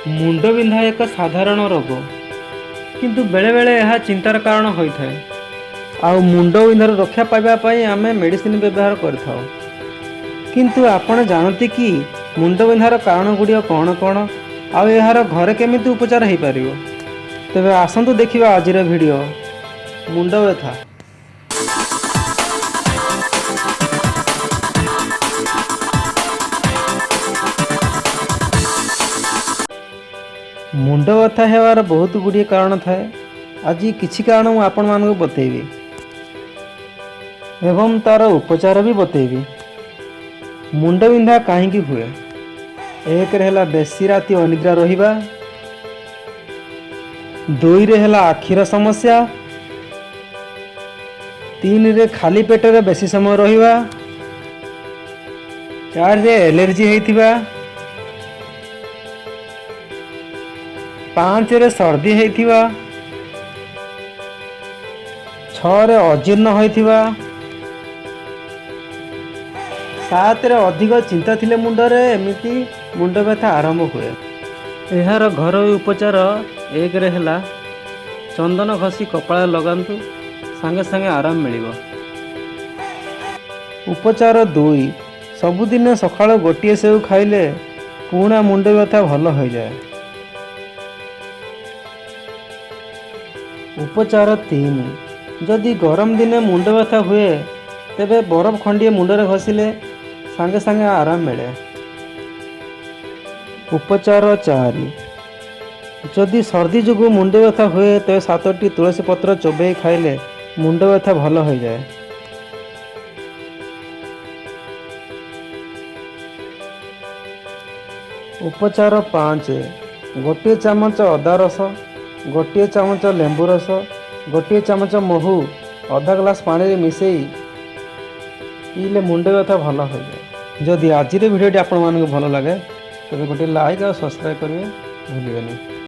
ମୁଣ୍ଡବିନ୍ଧା ଏକ ସାଧାରଣ ରୋଗ, କିନ୍ତୁ ବେଳେବେଳେ ଏହା ଚିନ୍ତାର କାରଣ ହୋଇଥାଏ। ଆଉ ମୁଣ୍ଡବିନ୍ଧାରୁ ରକ୍ଷା ପାଇବା ପାଇଁ ଆମେ ମେଡ଼ିସିନ ବ୍ୟବହାର କରିଥାଉ। କିନ୍ତୁ ଆପଣ ଜାଣନ୍ତି କି ମୁଣ୍ଡବିନ୍ଧାର କାରଣ ଗୁଡ଼ିକ କ'ଣ କ'ଣ, ଆଉ ଏହାର ଘରେ କେମିତି ଉପଚାର ହୋଇପାରିବ? ତେବେ ଆସନ୍ତୁ ଦେଖିବା ଆଜିର ଭିଡ଼ିଓ। ମୁଣ୍ଡ ବ୍ୟଥା। ମୁଣ୍ଡ ବ୍ୟଥା ହେବାର ବହୁତ ଗୁଡ଼ିଏ କାରଣ ଥାଏ। ଆଜି କିଛି କାରଣ ମୁଁ ଆପଣମାନଙ୍କୁ ବତେଇବି ଏବଂ ତା'ର ଉପଚାର ବି ବତେଇବି। ମୁଣ୍ଡବିନ୍ଧା କାହିଁକି ହୁଏ? ଏକରେ ହେଲା ବେଶୀ ରାତି ଅନିଦ୍ରା ରହିବା, ଦୁଇରେ ହେଲା ଆଖିର ସମସ୍ୟା, ତିନିରେ ଖାଲି ପେଟରେ ବେଶୀ ସମୟ ରହିବା, ଚାରିରେ ଏଲର୍ଜି ହେଇଥିବା, ପାଞ୍ଚରେ ସର୍ଦ୍ଦି ହେଇଥିବା, ଛଅରେ ଅଜୀର୍ଣ୍ଣ ହୋଇଥିବା, ସାତରେ ଅଧିକ ଚିନ୍ତା ଥିଲେ ମୁଣ୍ଡରେ ଏମିତି ମୁଣ୍ଡ ବ୍ୟଥା ଆରମ୍ଭ ହୁଏ। ଏହାର ଘରୋଇ ଉପଚାର ଏକରେ ହେଲା ଚନ୍ଦନ ଘଷି କପାଳରେ ଲଗାନ୍ତୁ, ସାଙ୍ଗେ ସାଙ୍ଗେ ଆରାମ ମିଳିବ। ଉପଚାର ଦୁଇ, ସବୁଦିନ ସକାଳୁ ଗୋଟିଏ ସେଉ ଖାଇଲେ ପୁରୁଣା ମୁଣ୍ଡ ବ୍ୟଥା ଭଲ ହୋଇଯାଏ। ଉପଚାର ତିନି, ଯଦି ଗରମ ଦିନେ ମୁଣ୍ଡ ବ୍ୟଥା ହୁଏ ତେବେ ବରଫ ଖଣ୍ଡିଏ ମୁଣ୍ଡରେ ଘଷିଲେ ସାଙ୍ଗେ ସାଙ୍ଗେ ଆରାମ ମିଳେ। ଉପଚାର ଚାରି, ଯଦି ସର୍ଦ୍ଦି ଯୋଗୁଁ ମୁଣ୍ଡ ବ୍ୟଥା ହୁଏ ତେବେ 7ଟି ତୁଳସୀ ପତ୍ର ଚୋବେଇ ଖାଇଲେ ମୁଣ୍ଡ ବ୍ୟଥା ଭଲ ହୋଇଯାଏ। ଉପଚାର ପାଞ୍ଚ, ଗୋଟିଏ ଚାମଚ ଅଦା ରସ, ଗୋଟିଏ ଚାମଚ ଲେମ୍ବୁ ରସ, ଗୋଟିଏ ଚାମଚ ମହୁ ଅଧା ଗ୍ଲାସ୍ ପାଣିରେ ମିଶାଇ ପିଇଲେ ମୁଣ୍ଡ ବ୍ୟଥା ଭଲ ହୋଇଯାଏ। ଯଦି ଆଜିର ଭିଡ଼ିଓଟି ଆପଣମାନଙ୍କୁ ଭଲ ଲାଗେ ତେବେ ଗୋଟିଏ ଲାଇକ୍ ଆଉ ସବସ୍କ୍ରାଇବ୍ କରିବେ ଭୁଲିବେନି।